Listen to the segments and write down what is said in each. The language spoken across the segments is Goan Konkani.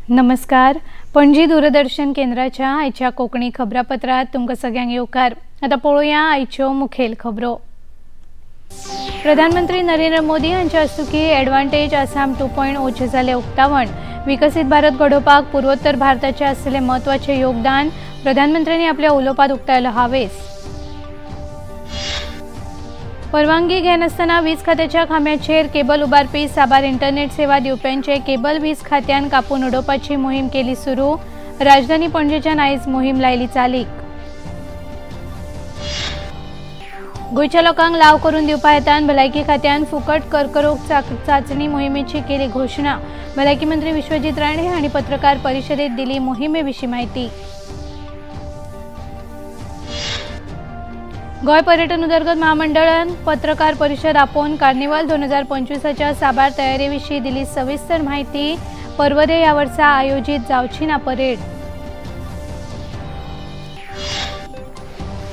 नमस्कार, पणजी दूरदर्शन केंद्राच्या आयच्या कोंकणी खबरापत्रात तुमकां सगळ्यांक येवकार। आतां पळोवया आयच्यो मुखेल खबरो। प्रधानमंत्री नरेंद्र मोदी हांच्या हस्तुकीं एडवांटेज आसाम 2.0 जालें उक्तावण। विकसीत भारत घडोवपाक पूर्वोत्तर भारताचें आसलें म्हत्वाचें योगदान, प्रधानमंत्र्यांनी आपल्या उलोवपांत उक्तायलो हावेस। परवानगी घेनासतना वीज खात्याच्या खांब्याचेर केबल उबारपी साबार इंटरनेट सेवा दिवप्यांचे केबल वीज खात्यान कापून उडोवपाची मोहीम केली सुरू। राजधानी पणजेच्यान आयज मोहीम लायली चालीक। गोंयच्या लोकांक लाव करून दिवपा हेतान भलायकी खात्यान फुकट कर्करोग चाचणी मोहिमेची केली घोशणा। भलायकी मंत्री विश्वजीत राणे हांणी पत्रकार परिशदेत दिली मोहिमे विशीं म्हायती। गोंय पर्यटन उदरगत महामंडळान पत्रकार परिशद आपोवन कार्निवाल 2025च्या साबार तयारी विशीं दिली सविस्तर म्हायती। पर्वरे ह्या वर्सा आयोजीत जावची ना परेड।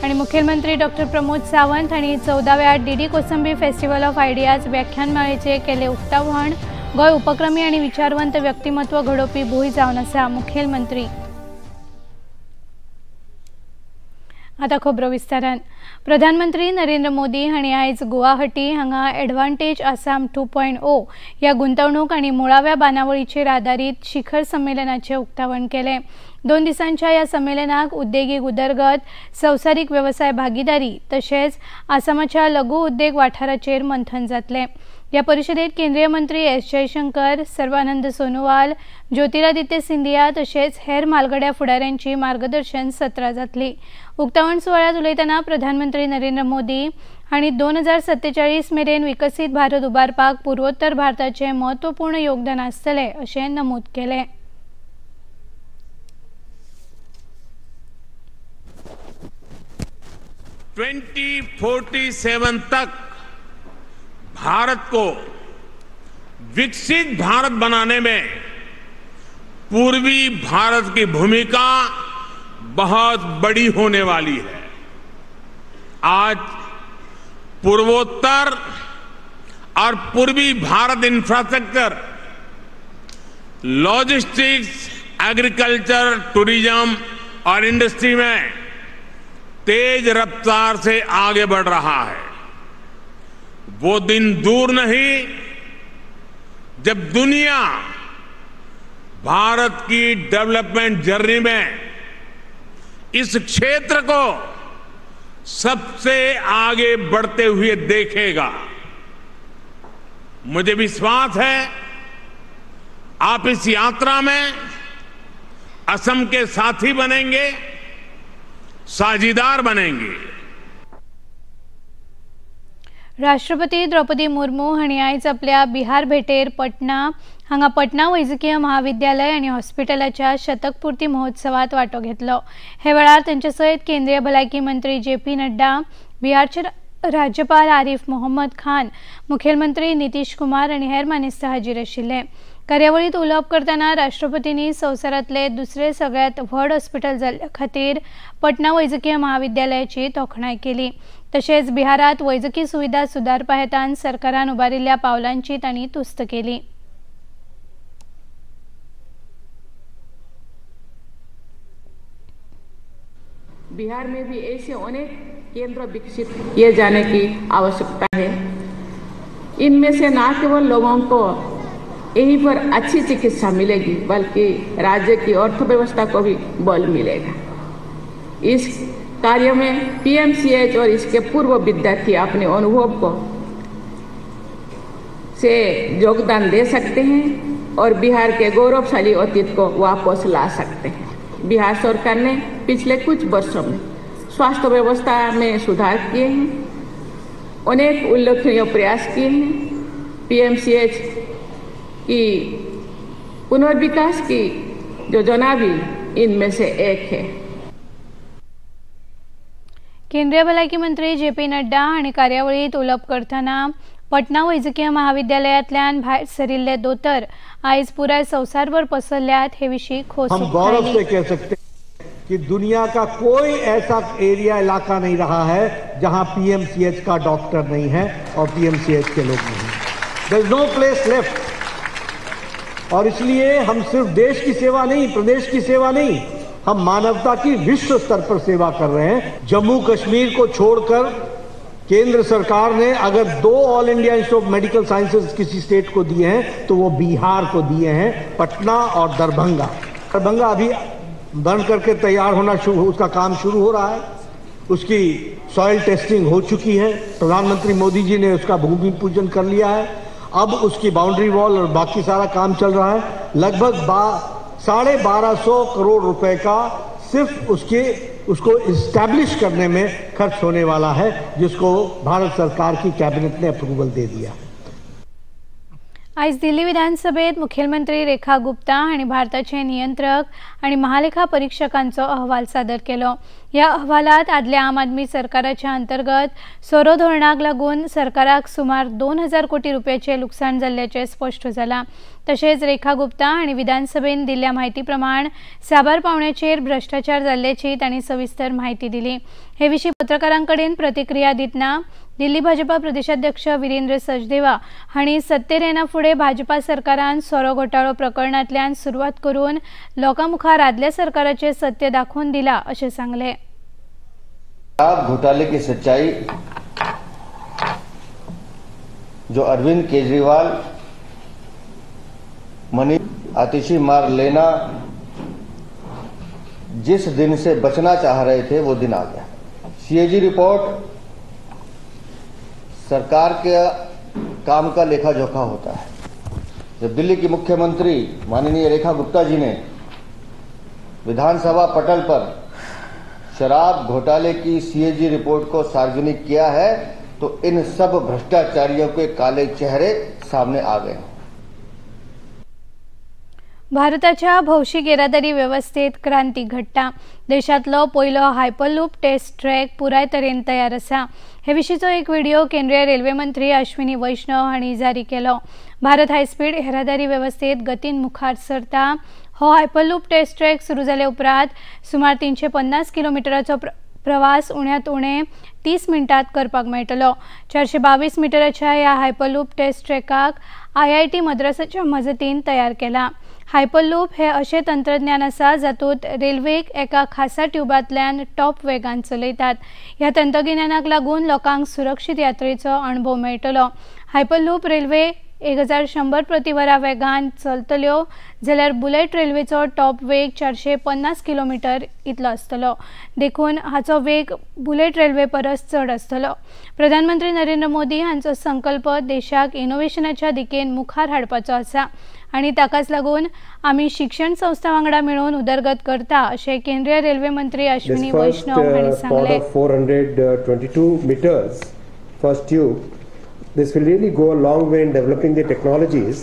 आनी मुखेलमंत्री डॉक्टर प्रमोद सावंत हांणी 14व्या DD Kosambi festival of ideas व्याख्यानमाळेचें केलें उक्तावण। गोंय उपक्रमी आनी विचारवंत व्यक्तिमत्व घडोवपी भूंय जावन आसा, मुखेलमंत्री। आता खबरो विस्तारान। प्रधानमंत्री नरेंद्र मोदी हांणी आयज गुवाहाटी हांगा एडवांटेज आसाम 2.0 ह्या गुंतवणूक आनी मुळाव्या बांदावळीचेर आदारीत शिखर संमेलनाचें उक्तावण केलें। 2 दिसांच्या ह्या संमेलनाक उद्देगीक उदरगत, संवसारीक वेवसाय भागीदारी तशेंच आसामाच्या लघु उद्देग वाठाराचेर मंथन जातलें। ह्या परिशदेत केंद्रीय मंत्री एस जयशंकर, सर्वानंद सोनोवाल, ज्योतिरादित्य सिंधिया तशेंच हेर म्हालगड्या फुडाऱ्यांची मार्गदर्शन सत्रां जातली। उक्तावण सुवाळ्यांत उलयतना प्रधानमंत्री नरेंद्र मोदी हांणी 2047 मेरेन विकसीत भारत उबारपाक पूर्वोत्तर भारताचें म्हत्वपूर्ण योगदान आसतलें अशें नमूद केलें। 2047 तक भारत को विकसित भारत बनाने में पूर्वी भारत की भूमिका बहुत बड़ी होने वाली है। आज पूर्वोत्तर और पूर्वी Bharat infrastructure, logistics, agriculture, tourism और इंडस्ट्री में तेज रफ्तार से आगे बढ़ रहा है। वो दिन दूर नहीं जब दुनिया भारत की डेवलपमेंट जर्नी में इस क्षेत्र को सबसे आगे बढ़ते हुए देखेगा। मुझे विश्वास है आप इस यात्रा में असम के साथी बनेंगे, साझीदार बनेंगे। राष्ट्रपती द्रौपदी मुर्मू हांणी आयज आपल्या बिहार भेटेर पटना हांगा पटना वैजकीय महाविद्यालय आनी हॉस्पिटलाच्या शतकपूर्ती महोत्सवात वांटो घेतलो। हे वेळार तांचे सयत केंद्रीय भलायकी मंत्री जे पी नड्डा, बिहारचे राज्यपाल आरिफ मोहम्मद खान, मुखेलमंत्री नितीश कुमार आनी हेर मानेस्त हाजीर आशिल्ले। कार्यावळींत उलोवप करतना राष्ट्रपतींनी संवसारांतले दुसरे सगळ्यांत व्हड हॉस्पिटल जाल्ल्या खातीर पटना वैजकीय महाविद्यालयाची तोखणाय केली। तशेंच बिहारात वैजकी सुविधा सुदारपा हेतान सरकारान उबारिल्ल्या पावलांची तांणी तुस्त केली। बिहार में भी ऐसे अनेक केंद्र विकसित किए जाने की आवश्यकता है। इनमें से न केवल लोगों को यहीं पर अच्छी चिकित्सा मिलेगी बल्कि राज्य की अर्थव्यवस्था को भी बल मिलेगा। इस कार्य में पीएमसीएच और इसके पूर्व विद्यार्थी अपने अनुभव को से योगदान दे सकते हैं और बिहार के गौरवशाली अतीत को वापस ला सकते हैं। बिहार सरकार ने पिछले कुछ वर्षों में स्वास्थ्य व्यवस्था में सुधार किए हैं, अनेक उल्लेखनीय प्रयास किए हैं। पीएमसीएच की पुनर्विकास की योजना भी इनमें से एक है। केंद्रीय भलायकी मंत्री जे पी नड्डा हांणी कार्यावळींत उलोवप करतना पटना वैजकीय महाविद्यालयांतल्यान भायर सरिल्ले दोतर आयज पुराय संवसारभर पसरल्यात हे विशीं खोस हम गौरव से कह सकते हैं कि दुनिया का कोई ऐसा एरिया, इलाका नहीं रहा है जहां पीएमसीएच का डॉक्टर नहीं है और पीएमसीएच के लोग नहीं। There is no place left. और इसलिए हम सिर्फ देश की सेवा नहीं, प्रदेश की सेवा नहीं, हम मानवता की विश्व स्तर पर सेवा कर रहे हैं। जम्मू कश्मीर को छोड़कर केंद्र सरकार ने अगर 2 All India Institute of Medical Sciences किसी स्टेट को दिए हैं तो वो बिहार को दिए हैं, पटना और दरभंगा। दरभंगा अभी बन करके तैयार होना शुरू, उसका काम शुरू हो रहा है, उसकी सॉइल टेस्टिंग हो चुकी है, प्रधानमंत्री मोदी जी ने उसका भूमि पूजन कर लिया है, अब उसकी बाउंड्री वॉल और बाकी सारा काम चल रहा है। लगभग 1250 करोड़ रुपए का सिर्फ उसको इस्टेब्लिश करने में खर्च होने वाला है, जिसको भारत सरकार की कैबिनेट ने अप्रूवल दे दिया। आयज दिल्ली विधानसभेत मुखेलमंत्री रेखा गुप्ता आनी भारताचे नियंत्रक आनी महालेखा परीक्षकांचो अहवाल सादर केलो। ह्या अहवालात आदल्या आम आदमी सरकाराच्या अंतर्गत सोरो धोरणाक लागून सरकाराक सुमार 2000 कोटी रुपयाचे लुकसाण जाल्ल्याचें स्पश्ट जालां। तशेंच रेखा गुप्ता आनी विधानसभेन दिल्ल्या म्हायती प्रमाण साबार पावण्याचेर भ्रष्टाचार जाल्ल्याची तांणी सविस्तर म्हायती दिली। हे विशीं पत्रकारां कडेन प्रतिक्रिया दितना दिल्ली भाजपा प्रदेशाध्यक्ष वीरेंद्र सचदेवा हांणी सत्तेर येना फुडें भाजपा सरकारान सोरो घोटाळो प्रकरणांतल्यान सुरवात करून लोकां मुखार आदल्या सरकाराचें सत्य दाखोवन दिलां अशें सांगलें। शराब घोटाले की सच्चाई जो अरविंद केजरीवाल, मनीष आतिशी मार लेना जिस दिन से बचना चाह रहे थे वो दिन आ गया। सीएजी रिपोर्ट सरकार के काम का लेखा जोखा होता है। जब दिल्ली की मुख्यमंत्री माननीय रेखा गुप्ता जी ने विधानसभा पटल पर शराब घोटाले की सीएजी रिपोर्ट को सार्वजनिक किया है तो इन सब भ्रष्टाचारियों के काले चेहरे सामने आ गए। भारताच्या भौशीक येरादारी वेवस्थेत क्रांती घडटा। देशांतलो पयलो हायपरलूप टेस्ट ट्रॅक पुराय तरेन तयार आसा। हे विशींचो एक व्हिडिओ केंद्रीय रेल्वे मंत्री अश्विनी वैष्णव हांणी जारी केलो। भारत हायस्पीड येरादारी वेवस्थेत गतीन मुखार सरता। हो हायपरलूप टेस्ट ट्रॅक सुरू जाले उपरांत सुमार 350 किलोमिटराचो प्रवास उण्यांत उणे 30 मिनटात करपाक मेळटलो। 422 मिटराच्या ह्या हायपरलूप टेस्ट ट्रॅकाक IIT मद्रासाच्या मजतीन तयार केला। हायपरलूप हे अशें तंत्रज्ञान आसा जातूंत रेल्वेक एका खासा ट्युबांतल्यान टॉप वेगान चलयतात। ह्या तंत्रगिन्यानाक लागून लोकांक सुरक्षीत यात्रेचो अणभव मेळटलो। हायपरलूप रेल्वे 1100 प्रतिवरा वेगान चलतल्यो जाल्यार बुलेट रेल्वेचो टॉप वेग 450 किलोमिटर इतलो आसतलो। देखून हाचो वेग बुलेट रेल्वे परस चड आसतलो। प्रधानमंत्री नरेंद्र मोदी हांचो संकल्प देशाक इनोव्हेशनाच्या दिकेन मुखार हाडपाचो आसा आनी ताकाच लागून आमी शिक्षण संस्था वांगडा मेळून उदरगत करता अशें केंद्रीय रेल्वे मंत्री अश्विनी वैष्णव हांणी सांगलें। 422 meters first tube. This will really go a long way in developing the technologies.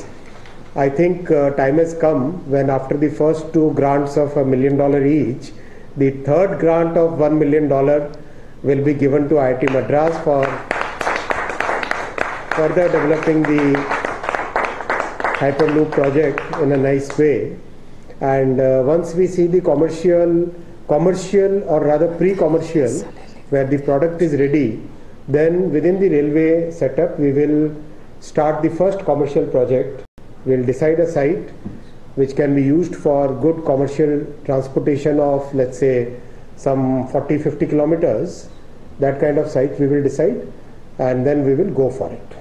I think time has come when after the first 2 grants of $1 million each, the third grant of $1 million will be given to IIT Madras for further developing the Hyperloop project in a nice way. And once we see the commercial or rather pre-commercial, where the product is ready, then within the railway setup, we will start the first commercial project. We'll decide a site which can be used for good commercial transportation of, let's say, some 40-50 kilometers. That kind of site we will decide, and then we will go for it.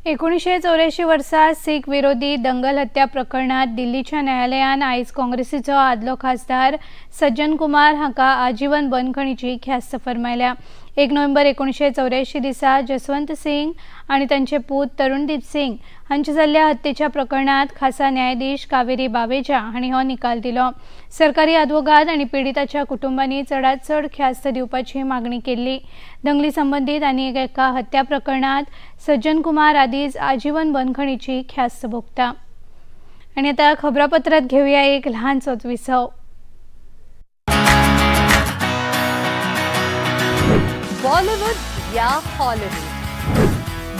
1984 वर्सा सीख विरोधी दंगल हत्या प्रकरणात दिल्लीच्या न्यायालयान आयज काँग्रेसीचो आदलो खासदार सज्जन कुमार हांका आजीवन बंदखणीची ख्यास्त फर्मायल्या। 1 नोव्हेंबर 1984 दिसा जसवंत सिंग आनी तांचे पूत तरुणदीप सिंग हांचे जाल्ल्या हत्येच्या प्रकरणात खासा न्यायाधीश कावेरी बावेजा हांणी हो निकाल दिलो। सरकारी आदवोगाद आनी पिडिताच्या कुटुंबांनी चडात चड ख्यास्त दिवपाची मागणी केल्ली। दंगली संबंदीत आनी एका हत्या प्रकरणात सज्जन कुमार आदीच आजीवन बंदखणीची ख्यास्त भोगता। आनी आतां खबरापत्रात घेवया एक ल्हानसोच विसव। बॉलीवुड या हॉलीवुड,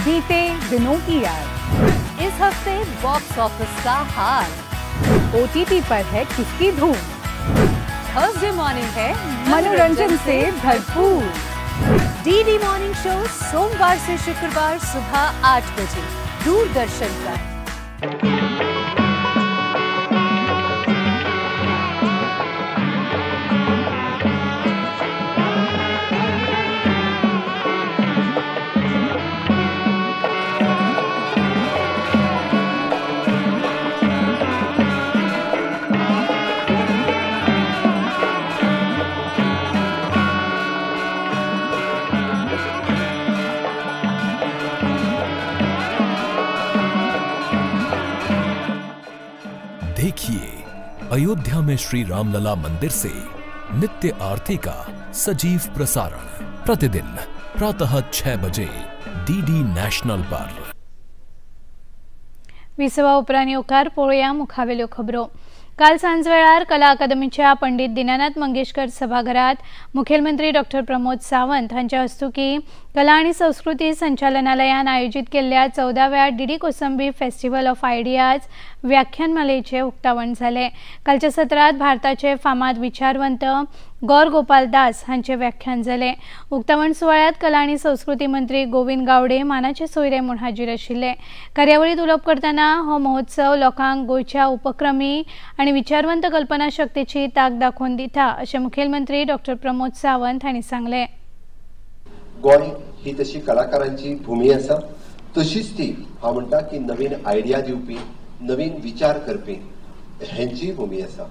बीते दिनों की याद, इस हफ्ते बॉक्स ऑफिस का हाल, ओटीटी पर है किसकी धूम, थर्सडे मॉर्निंग है मनोरंजन से भरपूर, डीडी मॉर्निंग शो सोमवार से शुक्रवार सुबह 8 बजे दूरदर्शन पर। देखिए अयोध्या में श्री रामलला मंदिर से नित्य आरती का सजीव प्रसारण प्रतिदिन प्रातः 6 बजे डीडी नॅशनल पर। विसवा उपरांत येवकार पळोवया मुखावेल्यो खबरो। काल सांजवेळार कला अकादमीच्या पंडित दीनानाथ मंगेशकर सभाघरात मुखेलमंत्री डॉक्टर प्रमोद सावंत हांच्या हस्तुकी कला आनी संस्कृती संचालनालयान आयोजित केल्ल्या 14व्या DD Kosambi festival of ideas व्याख्यानमालेचे उक्तावण जालें। कालच्या सत्रात भारताचे फामाद विचारवंत गौर गोपाल दास हांचे व्याख्यान जालें। उक्तावण सुवाळ्यात कला आनी संस्कृती मंत्री गोविंद गावडे मानाचे सोयरे म्हूण हाजीर आशिल्ले। कार्यावळीत उलोवप करतना हो महोत्सव लोकांक गोंयच्या उपक्रमी आनी विचारवंत कल्पना शक्तीची ताक दाखोवन दिता अशें मुखेलमंत्री डॉक्टर प्रमोद सावंत हांणी सांगलें। गोंय ही तशी कलाकारांची भूमी आसा, तशीच ती हांव म्हणटा की नवीन आयडिया दिवपी, नवीन विचार करपी हेंची भूमी आसा।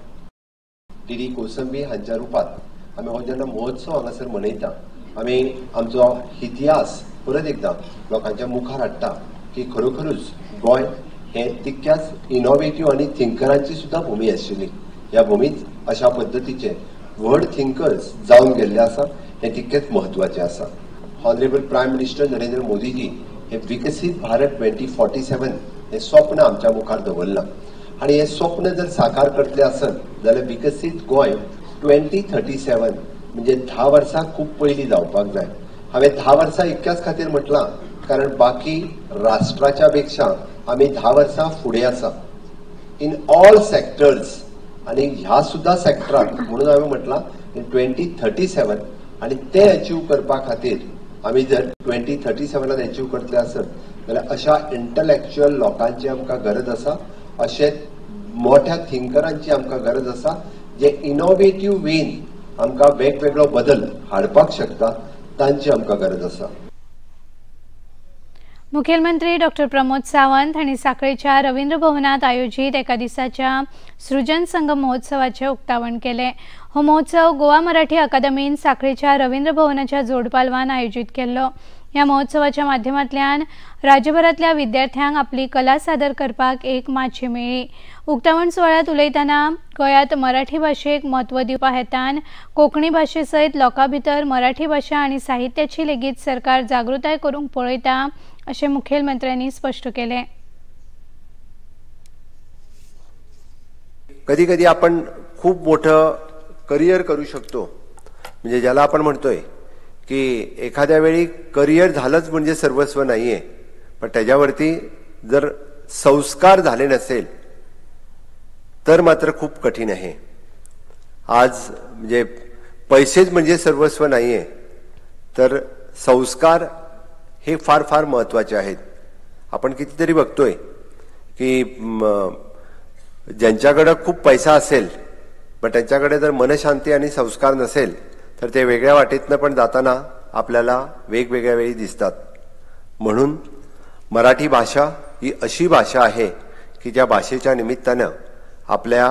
डीडी कोसंबी हांच्या रुपात आमी हो जेन्ना महोत्सव हांगासर मनयता, आमी आमचो इतिहास परत एकदां लोकांच्या मुखार हाडटा की खरोखरूच गोंय हें तितक्याच इनोवेटीव आनी थिंकरांची सुद्दां भूमी आशिल्ली। ह्या भुमीत अशा पद्दतीचे व्हड थिंकर्स जावन गेल्ले आसा, हें तितकेंच म्हत्वाचें आसा। Honourable prime minister Narendra Modiji हे विकसीत भारत 2047 हे स्वप्न आमच्या मुखार दवरलां आनी हे स्वप्न जर साकार करतले आसत जाल्यार विकसीत गोंय 2037 म्हणजे 10 वर्सां खूब पयलीं जावपाक जाय। हांवें 10 वर्सां इतक्याच खातीर म्हटलां कारण बाकी राष्ट्राच्या पेक्षा आमी 10 वर्सां फुडें आसा इन ऑल सेक्टर्स आनी ह्या सुद्दां सेक्टराक, म्हणून हांवें म्हटलां 2037 आनी ते अचीव करपा खातीर आमी जर 2037 अचीव करतले आसत जाल्यार अशा इंटलेक्च्युअल लोकांची आमकां गरज आसा, अशे मोठ्या थिंकरांची आमकां गरज आसा जे इनोवेटीव वेन आमकां वेगवेगळो बदल हाडपाक शकता, तांची आमकां गरज आसा। मुखेलमंत्री डॉक्टर प्रमोद सावंत हांणी साखळेच्या रवींद्र भवनात आयोजित एका दिसाच्या सृजन संगम महोत्सवाचें उक्तावण केलें। हो महोत्सव गोवा मराठी अकादमीन साखळेच्या रवींद्र भवनाच्या जोडपालवान आयोजित केल्लो। ह्या महोत्सवाच्या माध्यमांतल्यान राज्यभरांतल्या विद्यार्थ्यांक आपली कला सादर करपाक एक माची मेळ्ळी। उक्तावण सुवाळ्यांत उलयतना गोंयांत मराठी भाशेक म्हत्व दिवपा हेतान कोंकणी भाशे सयत लोकां भितर मराठी भाशा आनी साहित्याची लेगीत सरकार जागृताय करूंक पळयता अशें मुखेलमंत्र्यांनी स्पश्ट केलें। कधी कधी आपण खूप मोठं करिअर करू शकतो, म्हणजे ज्याला आपण म्हणतोय की एखाद्या वेळी करिअर झालंच म्हणजे सर्वस्व नाहीये, पण त्याच्यावरती जर संस्कार झाले नसेल तर मात्र खूप कठीण आहे। आज म्हणजे पैसेच म्हणजे सर्वस्व नाहीये, तर संस्कार हे फार फार महत्त्वाचे आहेत। आपण कितीतरी बघतोय की ज्यांच्याकडे खूप पैसा असेल पण त्यांच्याकडे जर मनशांती आणि संस्कार नसेल तर ते वेगळ्या वाटेतनं पण जाताना आपल्याला वेगवेगळ्या वेळी दिसतात। म्हणून मराठी भाषा ही अशी भाषा आहे की ज्या भाषेच्या निमित्तानं आपल्या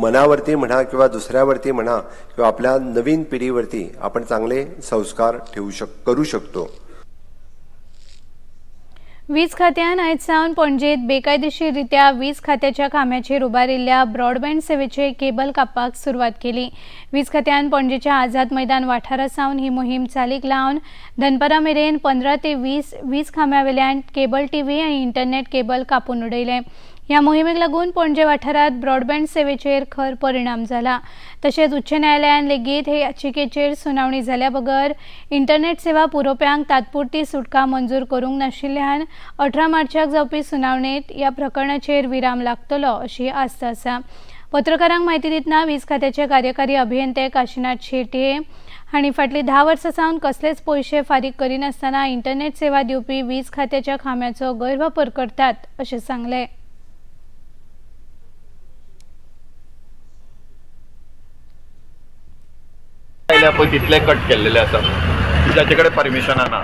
मनावरती म्हणा किंवा दुसऱ्यावरती म्हणा किंवा आपल्या नवीन पिढीवरती आपण चांगले संस्कार ठेवू करू शकतो। वीज खात्यान आयज सावन पणजेत बेकायदेशीररित्या वीज खात्याच्या खांब्याचेर उबारिल्ल्या ब्रॉडबँड सेवेचे केबल कापपाक सुरवात केली। वीज खात्यान पणजेच्या आझाद मैदान वाठारा सावन ही मोहीम चालीक लावन दनपारा मेरेन 15 ते 20 वीज खांब्यावेल्यान केबल टीव्ही आनी इंटरनेट केबल कापून उडयले। ह्या मोहिमेक लागून पणजे वाठारात ब्रॉडबँड सेवेचेर खर परिणाम जाला। तशेंच उच्च न्यायालयान लेगीत हे याचिकेचेर सुनावणी जाल्या बगर इंटरनेट सेवा पुरोवप्यांक तात्पुरती सुटका मंजूर करूंक नाशिल्ल्यान 18 मार्चाक जावपी सुनावणेंत ह्या प्रकरणाचेर विराम लागतलो अशी आस्त आसा। पत्रकारांक म्हायती दितना वीज खात्याचे कार्यकारी अभियंते काशीनाथ शेट्ये हांणी फाटलीं 10 वर्सां सावन कसलेच पयशे फारीक करिनासतना इंटरनेट सेवा दिवपी वीज खात्याच्या खांब्याचो गैरवापर करतात अशें सांगलें। केल्या पळय तितले कट केल्लेले आसा जाचे कडेन परमिशनां ना.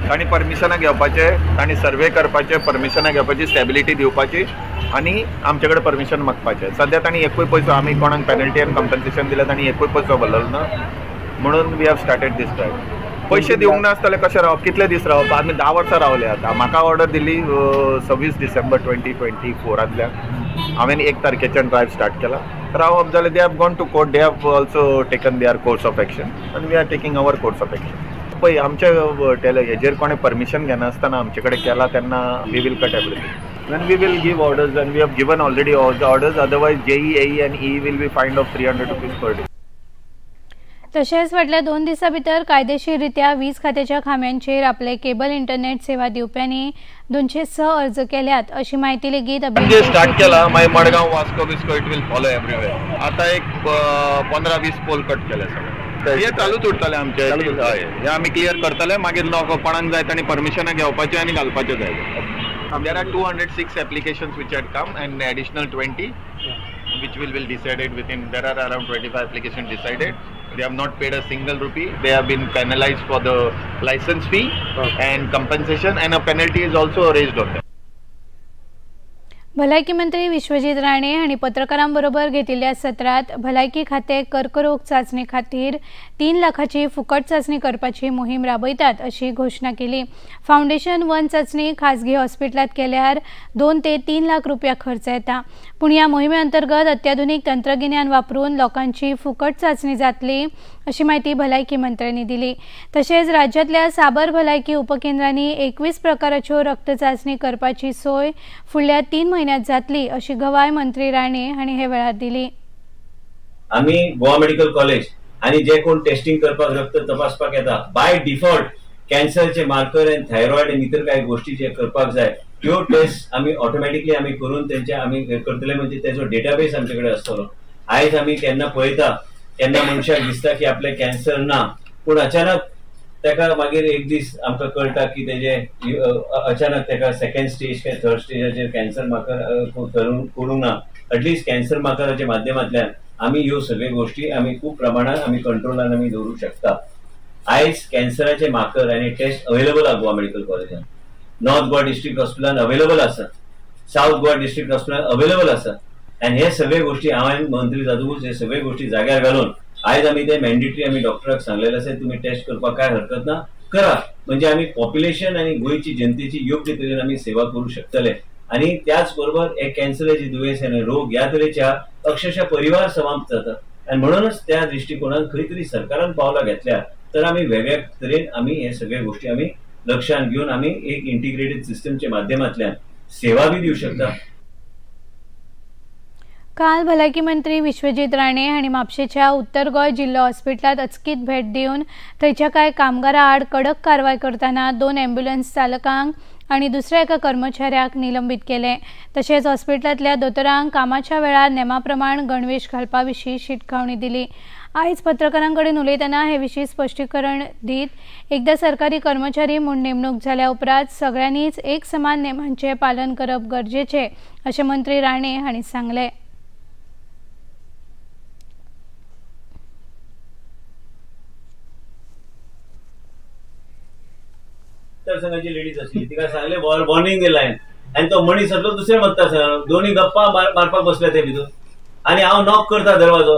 तांणी परमिशनां घेवपाचें, तांणी सर्वे करपाचें, परमिशनां घेवपाची, स्टेबिलिटी दिवपाची आनी आमचे कडेन परमिशन मागपाचें. सद्या तांणी एकूय पयसो, आमी कोणाक पेनल्टी आनी कंपन्सेशन दिलें तांणी एकूय पयसो भरलेलो ना, म्हणून we have started this drive. पयशे दिवंक नासतले कशें रावप, कितले दीस रावप? आमी 10 वर्सां रावले आतां. म्हाका ऑर्डर दिली 26 डिसेंबर 2024 हांवें 1 तारखेच्यान ड्रायव्ह स्टार्ट केला. रावप जाल्यार they have gone to court, they have also taken their course of action आनी we are taking our course of action. पळय आमच्या हेजेर कोणें परमिशन घेनासतना आमचे कडेन केला तेन्ना we will cut everything. Then we will give orders and we have given already all the orders, otherwise JE, AE and E will be fined of 300 rupees per day. तशेंच फाटल्या 2 दिसां भितर कायदेशीररित्या वीज खात्याच्या खांब्यांचेर आपले केबल इंटरनेट सेवा दिवप्यांनी 206 अर्ज केल्यात अशी म्हायती लेगीत स्टार्ट केला. मागीर Madgaon, Vasco बिस्को it will follow everywhere. आतां एक 15-20 पोल कट केले सगळे. हे चालूच उरतले आमचे, हे आमी क्लियर करतले. मागीर कोणाक जाय तांणी परमिशनां घेवपाचें आनी घालपाचें जाय. There are 206 applications which had come and additional 20 which will be decided within. There are around 25 applications decided. They have not paid a single rupee. They have been penalized for the license fee and compensation, and a penalty is also raised on them. भलायकी मंत्री विश्वजीत राणे हांणी पत्रकारांबरोबर घेतिल्ल्या सत्रांत भलायकी खातें कर्करोग चांचणे खातीर 3 लाखाची फुकट चांचणी करपाची मोहीम राबयतात अशी घोशणा केली. फावंडेशन 1 चांचणी खाजगी हॉस्पिटलांत केल्यार 2 ते 3 लाख रुपया खर्च येता, पूण ह्या मोहिमे अंतर्गत अत्याधुनीक तंत्रगिन्यान वापरून लोकांची फुकट चांचणी जातली अशी म्हायती भलायकी मंत्र्यांनी दिली. तशेंच राज्यांतल्या साबर भलायकी उपकेंद्रांनी 21 प्रकाराच्यो रक्त चांचणी करपाची सोय फुडल्या 3 म्हयन्यांत जातली अशी गवाय मंत्री राणे हांणी हे वेळार दिली. आमी गोवा मेडिकल कॉलेज आनी जे कोण टेस्टिंग करपाक रक्त तपासपाक येता, बाय डिफॉल्ट कॅन्सरचे मार्कर आनी थायरॉयड आनी इतर कांय गोष्टी जे करपाक जाय त्यो टेस्ट आमी ऑटोमॅटिकली आमी करून तेंचे आमी करतले. म्हणजे तेजो डेटाबेस आमचे कडेन आसतलो. आयज आमी केन्ना पळयता केन्ना मनशाक दिसता की आपले कॅन्सर ना, पूण अचानक ताका मागीर एक दीस आमकां कळटा की तेजे अचानक ताका सेकंड स्टेज काय थर्ड स्टेजाचेर कॅन्सर मार्कर करूंक ना. एटलिस्ट कॅन्सर मार्कराच्या माध्यमांतल्यान आमी ह्यो सगळ्यो गोष्टी आमी खूब प्रमाणात आमी कंट्रोलान आमी दवरूंक शकता. आयज कॅन्सराचे मार्कर आनी टेस्ट अवेलेबल आसा गोवा मेडिकल कॉलेजान, नॉर्थ गोवा डिस्ट्रिक्ट हॉस्पिटलान अवेलेबल आसा, सावथ गोवा डिस्ट्रिक्ट हॉस्पिटलान अवेलेबल आसा. आनी हे सगळे गोष्टी हांवें मंत्री जातकूच हे सगळे गोष्टी जाग्यार घालून आयज आमी ते मॅन्डेटरी आमी डॉक्टराक सांगलेलें आसा तुमी टेस्ट करपाक काय हरकत ना, करा. म्हणजे आमी पॉप्युलेशन आनी गोंयची जनतेची योग्य तरेन आमी सेवा करूं शकतले. आनी त्याच बरोबर हे कॅन्सराचे दुयेंस आनी रोग ह्या तरेच्या अक्षरशः परिवार समाप्त जाता. आनी म्हणूनच त्या दृश्टिकोनान खंय तरी सरकारान पावलां घेतल्या तर आमी वेगळ्या तरेन आमी हे सगळे गोष्टी आमी लक्षात घेवन आमी एक इंटिग्रेटेड सिस्टमच्या माध्यमांतल्यान सेवा बी दिवं शकता. काल भलायकी मंत्री विश्वजीत राणे हांणी म्हापशेच्या उत्तर गोंय जिल्लो हॉस्पिटलांत अचकीत भेट दिवन थंयच्या कांय कामगारां आड कडक कारवाय करतना 2 ॲम्ब्युलन्स चालकांक आनी दुसऱ्या एका कर्मचाऱ्याक निलंबीत केले. तशेंच हॉस्पिटलांतल्या दोतोरांक कामाच्या वेळार नेमा प्रमाण गणवेश घालपा विशीं शिटकावणी दिली. आयज पत्रकारां कडेन उलयतना हे विशीं स्पश्टीकरण दीत एकदा सरकारी कर्मचारी म्हूण नेमणूक जाल्या उपरांत सगळ्यांनीच एक समान नेमांचें पालन करप गरजेचें अशें मंत्री राणे हांणी सांगलें. मतदारसंघाची लेडीज आशिल्ली तिका सांगले वॉर्निंग दिला आनी तो मनीस आसलो दुसऱ्या मतदारसंघान, दोन्ही गप्पा मारपाक बसल्या ते भितर आनी हांव नॉक करता दरवाजो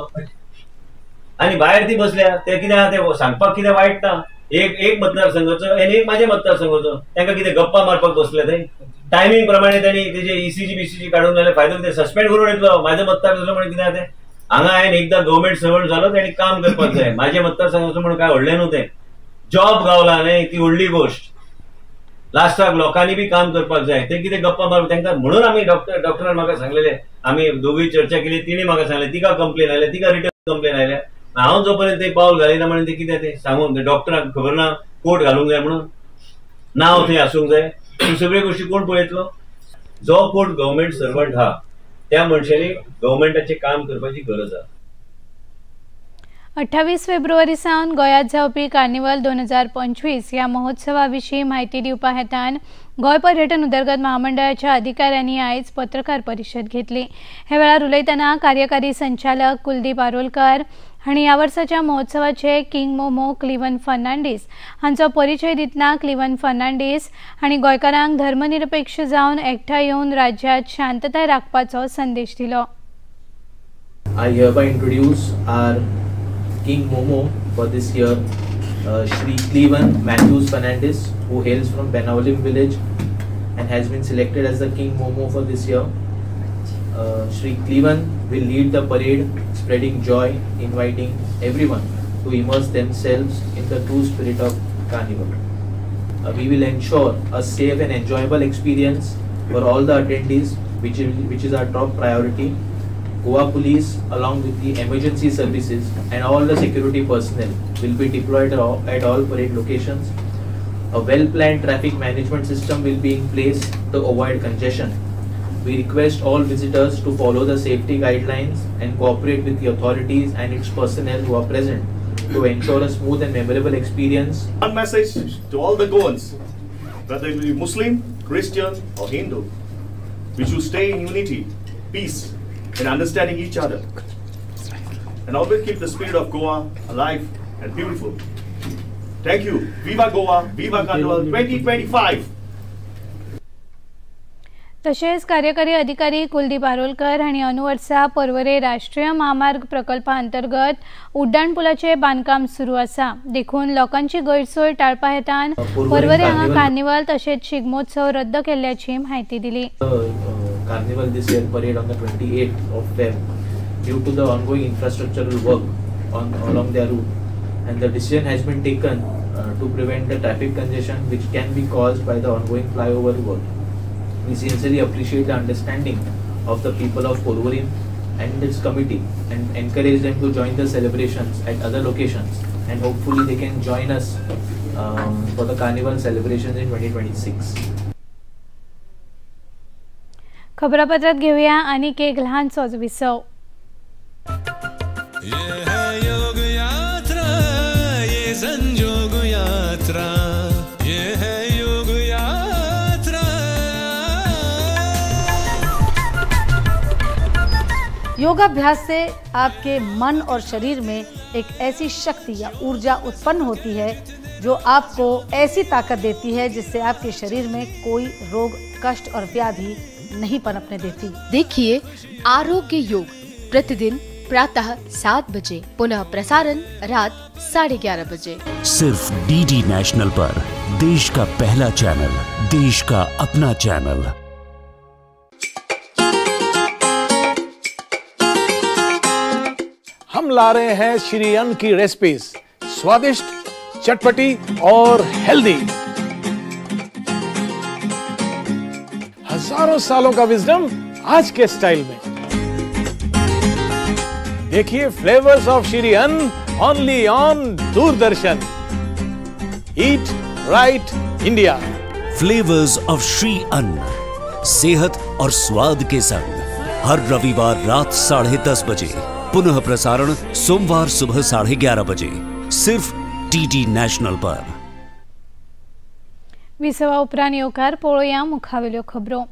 आनी भायर ती बसल्या. ते कितें आहा ते सांगपाक कितें वायट ना, एक एक मतदारसंघाचो आनी एक म्हाज्या मतदारसंघाचो, तांकां कितें गप्पा मारपाक बसले थंय. टायमींग प्रमाणे तांणी तेजे ईसीजी बीसीजी काडून जाल्यार फायदो कितें, सस्पेंड करून येतलो. म्हाज्या मतदारसंघाचो म्हणून कितें आहा तें, हांगा हांवें एकदां गव्हर्मेंट सर्वंट जालो तांणी काम करपाक जाय. म्हाज्या मतदारसंघाचो म्हणून काय व्हडलें न्हू तें, जॉब गावला न्ही ती व्हडली गोश्ट. लास्टाक लोकांनी बी काम करपाक जाय, ते कितें गप्पा मारप तांकां. म्हणून आमी डॉक्टरान म्हाका सांगलेलें, आमी दोगूय चर्चा केली, तिणी म्हाका सांगलें तिका कंप्लेन आयल्या, तिका रिटर्न कंप्लेन आयल्या. हांव जो पर्यंत ते पावल घालिना म्हणून ते कितें तें सांगूंक डॉक्टराक खबर ना कोट घालूंक जाय म्हणून, नांव थंय आसूंक जाय, सगळ्यो गोश्टी कोण पळयतलो. जो कोण गव्हर्मेंट सर्वंट आहा त्या मनशांनी गव्हर्मेंटाचें काम करपाची गरज आहा. 28 फेब्रुवारी सावन गोंयांत जावपी कार्निवल 2025 ह्या महोत्सवा विशीं म्हायती दिवपा हेतान गोंय पर्यटन उदरगत महामंडळाच्या अधिकाऱ्यांनी आयज पत्रकार परिशद घेतली. हे वेळार उलयतना कार्यकारी संचालक कुलदीप आरोलकर हांणी ह्या वर्साच्या महोत्सवाचे किंग मोमो क्लिवन फर्नांडीस हांचो परिचय दितना क्लिवन फर्नांडीस हांणी गोंयकारांक धर्मनिरपेक्ष जावन एकठांय येवन राज्यांत शांतताय राखपाचो संदेश दिलो. I hereby introduce our King Momo for this year, Shri Cleven Matthews Fernandez, who hails from Benaulim village and has been selected as the King Momo for this year. Shri Cleven will lead the parade, spreading joy, inviting everyone to immerse themselves in the true spirit of Carnival. We will ensure a safe and enjoyable experience for all the attendees, which is our top priority. Goa Police, along with the emergency services and all the security personnel, will be deployed at all parade locations. A well-planned traffic management system will be in place to avoid congestion. We request all visitors to follow the safety guidelines and cooperate with the authorities and its personnel who are present to ensure a smooth and memorable experience. One message to all the Goans, whether it be Muslim, Christian or Hindu, we should stay in unity, peace and understanding each other, and always keep the spirit of Goa alive and beautiful. Thank you. Viva Goa, Viva Carnival 2025. तशेंच कार्यकारी अधिकारी कुलदीप आरोलकर हांणी अनुवर्सा पर्वरे राष्ट्रीय म्हामार्ग प्रकल्पा अंतर्गत उड्डाणपुलाचें बांदकाम सुरू आसा, देखून लोकांची गैरसोय टाळपा हेतान पर्वरे हांगा कार्निवल तशेंच शिगमोत्सव रद्द केल्ल्याची म्हायती दिली. Carnival this year parade on the 28th of Feb due to the ongoing infrastructural work on along their route, and the decision has been taken to prevent the traffic congestion which can be caused by the ongoing flyover work. We sincerely appreciate the understanding of the people of Porvorim and its committee and encourage them to join the celebrations at other locations, and hopefully they can join us for the Carnival celebrations in 2026. खबरापत्रात घेऊया आणखी एक लहानसोच विसव. ये है योग यात्रा, ये संजोग यात्रा, ये है योग यात्रा. योगाभ्यास से आपके मन और शरीर में एक ऐसी शक्ति या ऊर्जा उत्पन्न होती है जो आपको ऐसी ताकत देती है जिससे आपके शरीर में कोई रोग, कष्ट और व्याधि नहीं पनपने देती। देखिए आरोग्य योग प्रतिदिन प्रातः 7 बजे, पुनः प्रसारण रात 11:30 बजे, सिर्फ डीडी नेशनल पर। देश का पहला चैनल, देश का अपना चैनल। हम ला रहे हैं श्री अन्न की रेसिपीज, स्वादिष्ट, चटपटी और हेल्दी। हजारों सालों का विजडम आज के स्टाइल में। देखिए flavours of Shri Anna only on Doordarshan. Eat right India. Flavours of Shri Anna, सेहत और स्वाद के संग, हर रविवार रात 10:30 बजे, पुनः प्रसारण सोमवार सुबह 11:30 बजे, सिर्फ डीडी नेशनल पर। विसवा उपरांत येवकार पळोवया मुखावेल्यो खबरो.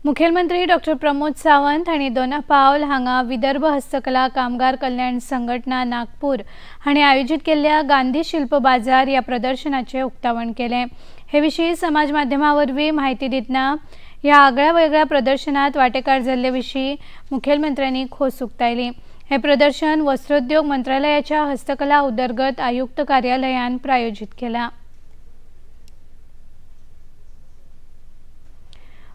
मुखेलमंत्री डॉक्टर प्रमोद सावंत हांणी दोना पावल हांगा विदर्भ हस्तकला कामगार कल्याण संघटना नागपूर हांणी आयोजीत केल्ल्या गांधी शिल्प बाजार ह्या प्रदर्शनाचें उक्तावण केलें. हे विशीं समाज माध्यमां वरवीं म्हायती दितना ह्या आगळ्या वेगळ्या प्रदर्शनांत वांटेकार जाल्ले विशीं मुखेलमंत्र्यांनी खोस उक्तायली. हे प्रदर्शन वस्त्रोद्योग मंत्रालयाच्या हस्तकला उदरगत आयुक्त कार्यालयान प्रायोजीत केलां.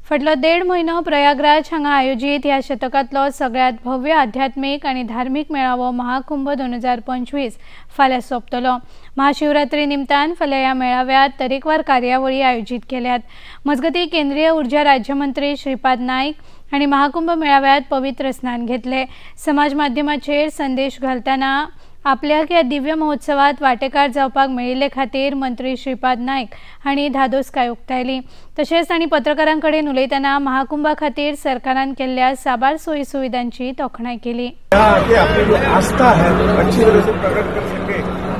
फाटलो 1.5 म्हयनो प्रयागराज हांगा आयोजीत ह्या शतकांतलो सगळ्यांत भव्य आध्यात्मीक आनी धार्मीक मेळावो महाकुंभ 2025 फाल्यां सोंपतलो. महाशिवरात्री निमतान फाल्यां ह्या मेळाव्यांत तरेकवार कार्यावळी आयोजीत केल्यात. मजगतीं केंद्रीय ऊर्जा राज्यमंत्री श्रीपाद नायक हांणी महाकुंभ मेळाव्यांत पवित्र स्नान घेतले. समाज माध्यमाचेर संदेश घालतना आपल्याक ह्या दिव्य महोत्सवात वांटेकार जावपाक मेळिल्ले खातीर मंत्री श्रीपाद नायक हांणी धादोसकाय उक्तायली. तशेंच तांणी पत्रकारां कडेन उलयतना महाकुंभा खातीर सरकारान केल्ल्या साबार सोयी सुविधांची तोखणाय केली. आपली जो आस्था है अच्छी तरह से प्रकट कर सके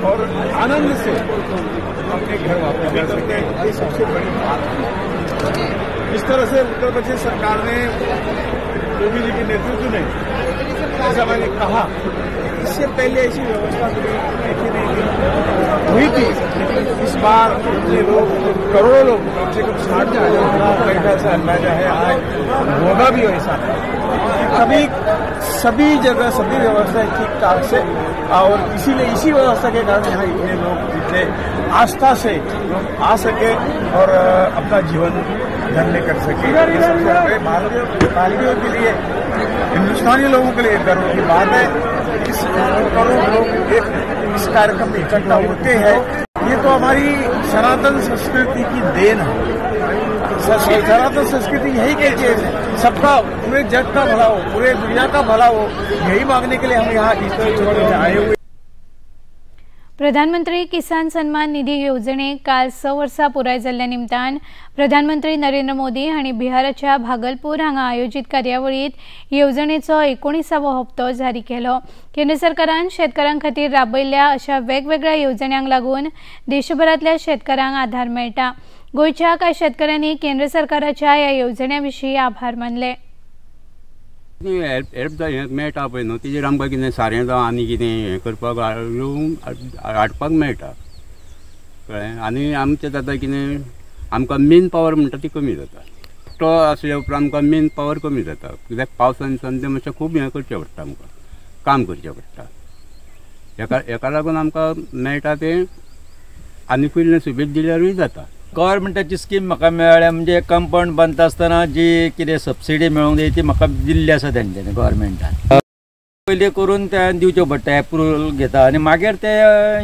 और आनंद से अपने घर वापस जा सके, ये सबसे बड़ी बात है. इस तरह से उत्तर प्रदेश सरकार ने योगी जी के नेतृत्व में, जैसा मैंने कहा, इससे पहले ऐसी व्यवस्था कभी देखी नहीं थी, हुई थी, लेकिन इस बार इतने लोग, करोड़ों लोग, कम से कम 60,000 का ऐसा अंदाजा है, आज होगा भी ऐसा। कभी सभी जगह सभी व्यवस्थाएं ठीक ठाक से, और इसीलिए इसी व्यवस्था के कारण यहाँ इतने लोग, इतने आस्था से लोग आ सके और अपना जीवन धन्य कर सके। ये सबसे भारतीयों के लिए, हिंदुस्तानी लोगों के लिए गर्व की बात है। इस करोड़ लोग एक इस कार्यक्रम में इकट्ठा होते हैं, ये तो हमारी सनातन संस्कृति की then है। सनातन संस्कृति यही कहती है, सबका, पूरे जग का भला हो, पूरे दुनिया का भला हो, यही मांगने के लिए हम यहाँ इस आए हुए। प्रधानमंत्री किसान सन्मान निधी येवजणेक काल 6 वर्सां पुराय जाल्ल्या निमतान प्रधानमंत्री नरेंद्र मोदी हांणी बिहाराच्या भागलपूर हांगा आयोजीत कार्यावळीत येवजणेचो 19वो हप्तो जारी केलो। केंद्र सरकारान शेतकारां खातीर राबयल्ल्या अशा वेगवेगळ्या येवजण्यांक लागून देशभरांतल्या शेतकारांक आधार मेळटा। गोंयच्या कांय शेतकऱ्यांनी केंद्र सरकाराच्या ह्या येवजण्या विशीं आभार मानले। हेल्प मेळटा पळय न्हू, तेजेर आमकां कितें सारें जावं आनी कितें हें करपाक हाडपाक मेळटा, कळ्ळें। आनी आमचें जाता कितें, आमकां मेन पावर म्हणटा ती कमी जाता। तो आसल्या उपरांत आमकां मेन पावर कमी जाता, कित्याक पावसान दिसान तें मातशें खूब हें करचें पडटा, आमकां काम करचें पडटा। हेका लागून आमकां मेळटा तें आनीकूय इल्लें सुबेज दिल्यारूय जाता। गव्हर्मेंटाची स्कीम म्हाका मेळ्ळ्या, म्हणजे कंपाउंड बांदता आसतना जी कितें सबसिडी मेळूंक जाय ती म्हाका दिल्ली आसा तेंच्यांनी गव्हर्मेंटान। पयलीं करून ते दिवच्यो पडटा, एप्रुवल घेता आनी मागीर ते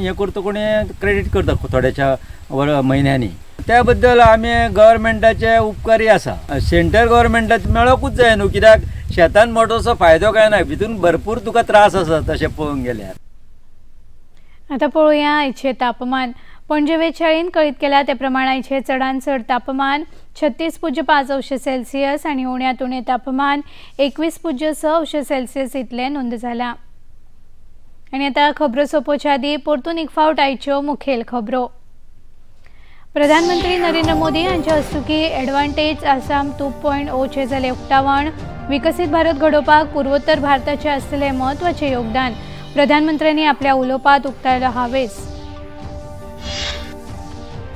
हें करता, कोणी क्रेडीट करता थोड्याशा म्हयन्यांनी। त्या बद्दल आमी गव्हर्मेंटाचे उपकारी आसा। सेंट्रल गव्हर्मेंटाचे मेळोकूच जाय न्हू, कित्याक शेतान मोटोसो फायदो कांय ना, भितून भरपूर तुका त्रास आसा तशें पळोवंक गेल्यार। आतां पळोवया आयचें तापमान। पणजे वेधशाळेन कळीत केला ते प्रमाण आयचें चडांत चड तापमान 36.5 अंश सेल्सियस आनी उण्यांत उणें तापमान 21.6 अंश सेल्सियस इतलें नोंद जालां। आनी आतां खबरो सोंपोवच्या आदीं परतून एक फावट आयच्यो मुखेल खबरो। प्रधानमंत्री नरेंद्र मोदी हांच्या हस्तुकीं एडवांटेज आसाम 2.0 जालें उक्तावण। विकसीत भारत घडोवपाक पुर्वोत्तर भारताचें आसलें म्हत्वाचें योगदान, प्रधानमंत्र्यांनी आपल्या उलोवपांत उक्तायलो हावेस।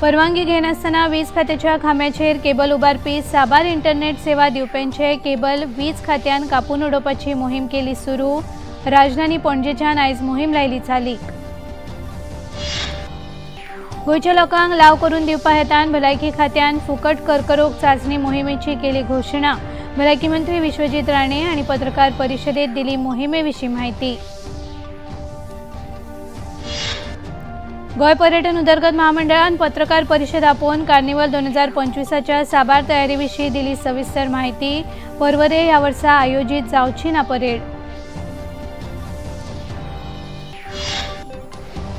परवानगी घेनासतना वीज खात्याच्या खांब्याचेर केबल उबारपी साबार इंटरनेट सेवा दिवप्यांचे केबल वीज खात्यान कापून उडोवपाची मोहीम केली सुरू। राजधानी पणजेच्यान आयज मोहीम लायली चालीक। गोंयच्या लोकांक लाव करून दिवपा हेतान भलायकी खात्यान फुकट कर्करोग चांचणी मोहिमेची केली घोशणा। भलायकी मंत्री विश्वजीत राणे आनी पत्रकार परिशदेत दिली मोहिमे विशीं म्हायती। गोंय पर्यटन उदरगत महामंडळान पत्रकार परिशद आपोवन कार्निवल 2025च्या साबार तयारी विशीं दिली सविस्तर म्हायती। पर्वरे ह्या वर्सा आयोजीत जावची ना परेड।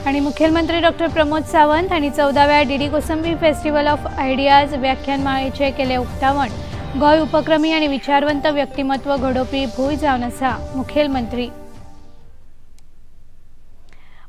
आनी मुखेलमंत्री डॉक्टर प्रमोद सावंत हांणी 14व्या DD Kosambi festival of ideas व्याख्यानमाळेचें केलें उक्तावण। गोंय उपक्रमी आनी विचारवंत व्यक्तिमत्व घडोवपी भूंय जावन आसा, मुखेलमंत्री।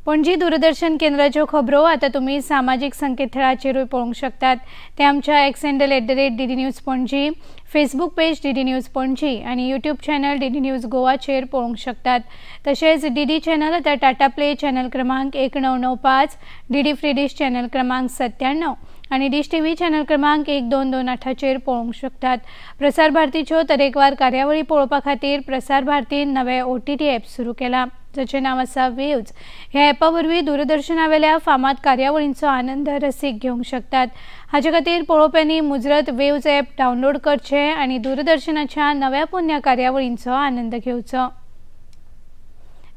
पणजी दूरदर्शन केंद्राच्यो खबरो आतां तुमी सामाजीक संकेतथळाचेरूय पळोवंक शकतात। ते आमच्या X handle @DD News Panaji, Facebook page DD News Panaji आनी यूट्यूब चॅनल डीडी न्यूज गोवाचेर पळोवंक शकतात। तशेंच डीडी चॅनल आतां टाटा प्ले चॅनल क्रमांक 1995, डीडी फ्री डिश चॅनल क्रमांक 97 आनी डिश टीव्ही चॅनल क्रमांक 1228चेर पळोवंक शकतात। प्रसार भारतीच्यो तरेकवार कार्यावळी पळोवपा खातीर प्रसार भारतीन नवें OTT app सुरू केलां, जाचें नांव आसा वेव्ज। ह्या ॲपा वरवीं दूरदर्शनावेल्या फामाद कार्यावळींचो आनंद रसीक घेवंक शकतात। हाचे खातीर पळोवप्यांनी मुजरत वेव्ज ॲप डावनलोड करचें आनी दूरदर्शनाच्या नव्या पोन्न्या कार्यावळींचो आनंद घेवचो।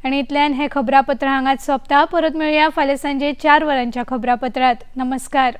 आनी इतल्यान हें खबरापत्र हांगाच सोंपता। परत मेळया फाल्यां सांजे 4 वरांच्या खबरापत्रांत। नमस्कार।